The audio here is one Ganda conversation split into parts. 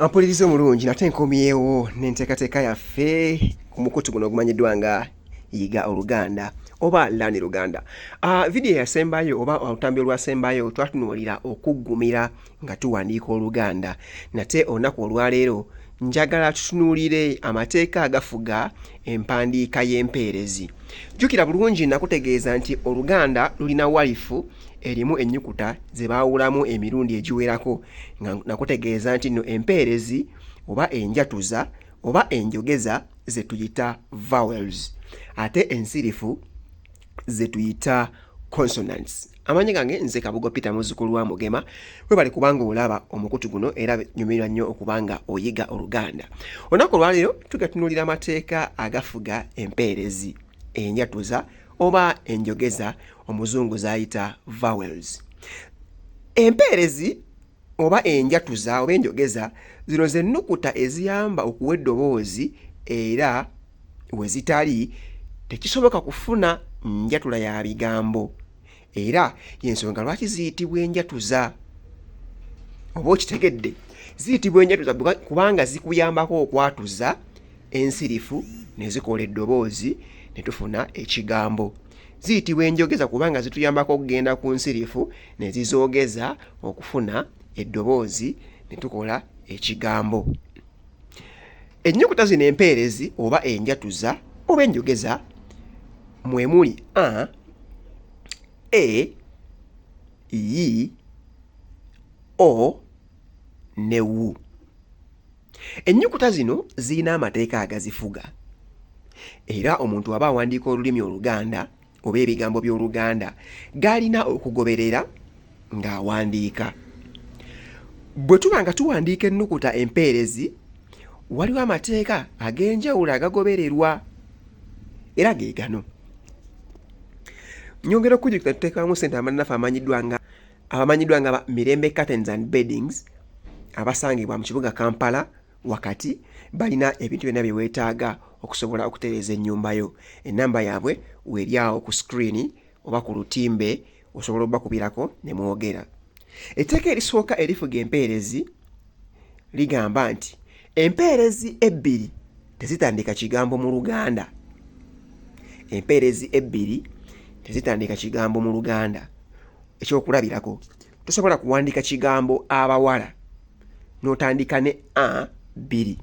Ampuliriza omulungi, nate nkomyewo n'enteekateeka yaffe ku mukutu guno ogumanyiddwa nga Yiga Oluganda oba Learn Luganda. Vidiyo eyasembayo oba olutambi olwasembayo twatunuulira okuggumira nga tuwandiika Oluganda. Nate olunaku olwaleero njagala tutunuulire amateeka agafuga empandiika y'empeerezi. Jjukira bulungi nakutegeeza nti Oluganda lulina walifu erimu ennyukuta ze baawulamu emirundi egiwerako, nga nakutegeeza nti nno empeerezi oba enjatuza oba enjogeza ze tuyita vowels, ate ensirifu ze tuyita consonants. Amannya gange nze Kabugo Peter, muzzukulu wa Mugema. Webale kubanga olaba omukutu guno era nyumirwa nnyo okubanga oyiga Oluganda. Olunaku olwaleero tugatunuulira amateeka agafuga empeerezi, enjatuza oba enjogeza omuzungu z'ayita vowels. Empeerezi oba enjatuza oba enjogeza zino ze nnukuta eziyamba okuwa eddoboozi, era we zitali tekisoboka kufuna njatula ya bigambo, era y'ensonga lwaki ziyitibwa enjatuza. Oba okitegedde, ziyitibwa enjatuza kubanga zikuyambako okwatuza ensirifu ne zikola eddoboozi ne tufuna ekigambo. Ziyitibwa enjogeza kubanga zituyambako okugenda ku nsirifu ne zizoogeza okufuna eddoboozi ne tukola ekigambo. Ennyukuta zino empeerezi oba enjatuza oba enjogeza mwe muli a, e, i, o ne u. Ennyukuta zino zirina amateeka agazifuga, era omuntu aba awandiika olulimi Oluganda oba ebigambo by'Oluganda g'alina okugoberera ng'awandiika. Bwe tuba nga tuwandiika ennukuta empeerezi, waliwo amateeka ag'enjawulo agagobererwa era ge gano. Nyongera okujjukira tuteekamu ssente amannaffe amanyiddwa nga abamanyiddwa nga ba Mirembe Curtains and Beddings abasangibwa mu kibuga Kampala wakati. Balina ebintu byonna bye weetaaga okusobola okutereeza ennyumba yo. Ennamba yaabwe weeri awo ku screen oba ku lutimbe, osobola obakubirako ne mwogera. Etteeka erisooka erifuga empeerezi ligamba nti empeerezi ebbiri tezitandika kigambo mu Luganda. Empeerezi ebbiri tezitandika kigambo mu Luganda. Ekyokulabirako, tosobola kuwandiika kigambo abawala n'otandika ne a bbiri,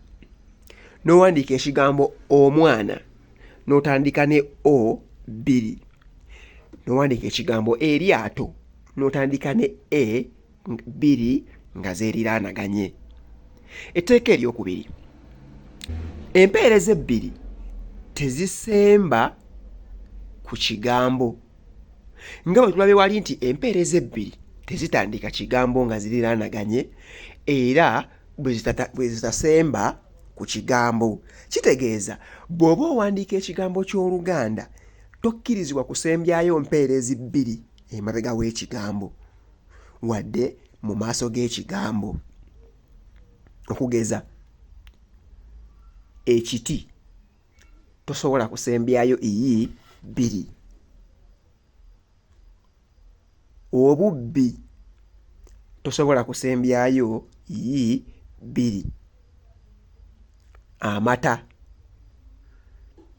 n'owandiika ekigambo omwana n'otandika ne o bbiri, n'owandiika ekigambo eryato n'otandika ne e bbiri nga zeeriraanaganye. Etteeka eryokubiri, empeereza ebbiri tezisemba ku kigambo. Nga bwe tulabye wali nti empeereza ebbiri tezitandika kigambo nga ziriraanaganye, era bwe zitasemba ku kigambo, kitegeeza bw'oba owandiika ekigambo ky'Oluganda tokkirizibwa kusembyayo mpeerezi bbiri emabega w'ekigambo wadde mu maaso g'ekigambo. Okugeza, ekiti tosobola kusembyayo iyi bbiri, obubbi tosobola kusembyayo iyi bbiri, amata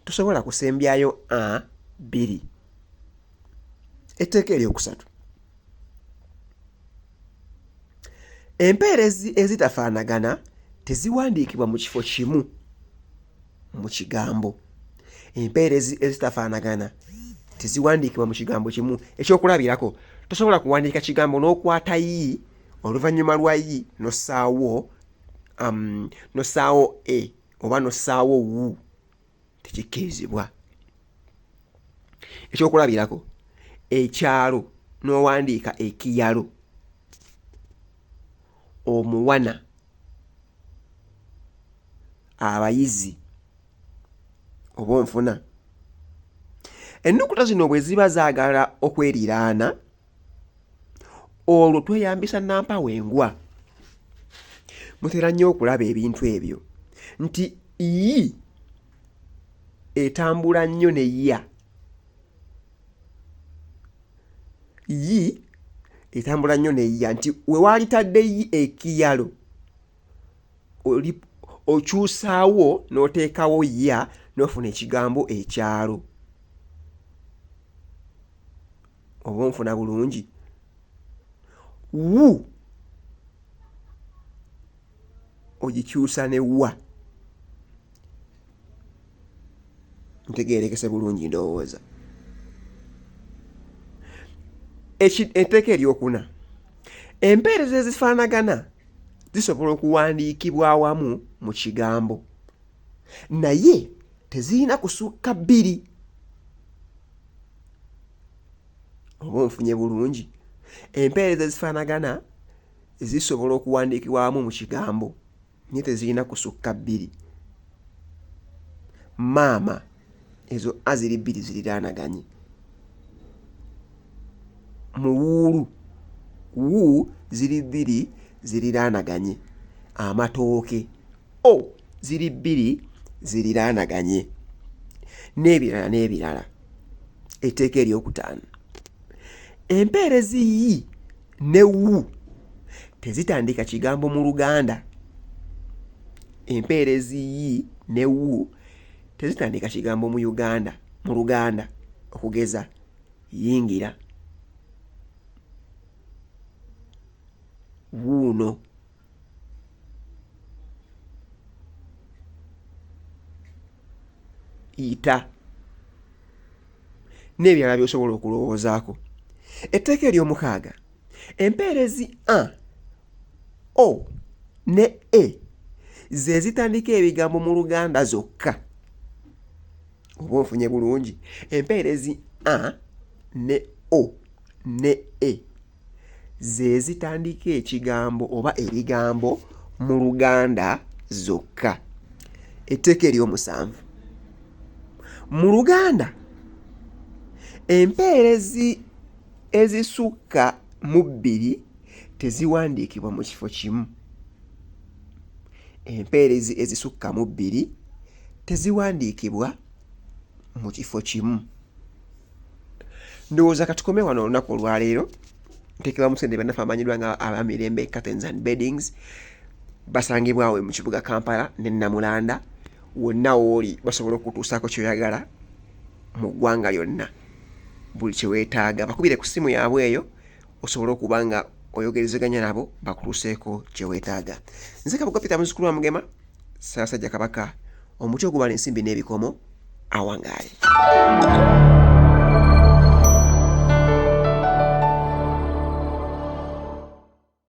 tosobola kusembyayo a bbiri. Etteeka eryokusatu, empeerezi ezitafaanagana teziwandiikibwa mu kifo kimu mu kigambo. Empeerezi ezitafaanagana teziwandiikibwa mu kigambo kimu. Ekyokulabirako, tosobola kuwandiika kigambo n'okwata yi, oluvannyuma lwa yi n'ossaawo e oba n'ossaawo wu, tekikkirizibwa. Ekyokulabirako, ekyalo n'owandiika ekiyalo, omuwana, abayizi oba onfuna. Ennukuta zino bwe ziba zaagala okweriraana, olwo tweyambisa nampawengwa. Mutera nnyo okulaba ebintu ebyo nti yi etambula nnyo ne ya, yi etambula nnyo ne ya, nti we waalitadde yi ekiyalo Okyusaawo n'oteekawo ya n'ofuna ekigambo ekyalo. Oba onfuna bulungi? Wu ogikyusa ne wa. Ntegeerekese bulungi ndowooza. Etteeka eryokuna, empeereza ezifaanagana zisobola okuwandiikibwa awamu mu kigambo naye tezirina kusukka bbiri. Oba onfunye bulungi? Empeereza ezifaanagana zisobola okuwandiikibwa awamu mu kigambo naye tezirina kusukka bbiri. Maama, ezo a ziri bbiri ziriraanaganye. Muwuulu, wu ziri bbiri ziriraanaganye. Amatooke, o ziri bbiri ziriraanaganye. N'ebirala n'ebirala. Etteeka eryokutaano, empeerezi yi ne wu tezitandika kigambo mu Luganda. Empeerezi yi ne wu tezitandika kigambo mu Uganda, mu Luganda. Okugeza, yingira, wuuno. Yita, n'ebirala by'osobola okulowoozaako. Etteeka ery'omukaaga, empeerezi a, o ne e ze zitandika ebigambo mu Luganda zokka. Oba onfunye bulungi? Empeerezi a ne o ne e ze zitandika ekigambo oba ebigambo mu Luganda zokka. Etteeka ery'omusanvu, mu Luganda empeerezi ezisukka mu bbiri teziwandiikibwa mu kifo kimu. Empeerezi ezisukka mu bbiri teziwandiikibwa mu kifo kimu. Ndowooza katukome wano olunaku olwaleero. Nteekebwa Musende, bannaffe amanyiddwa nga Abamirembe Curtains and Beddings basangibwawo mu kibuga Kampala ne Namulanda. Wonna wooli basobola okutuusaako kyoyagala mu ggwanga lyonna, buli kye weetaaga. Bakubire ku ssimu yaabwe eyo osobole okuba nga oyogerezeganya nabo bakutuuseeko kye weetaaga. Nze Kabuga Peter, muzzukulu wa Mugema Ssaabasajja Kabaka, omuti ogubala ensimbi n'ebikomo. Awangaale.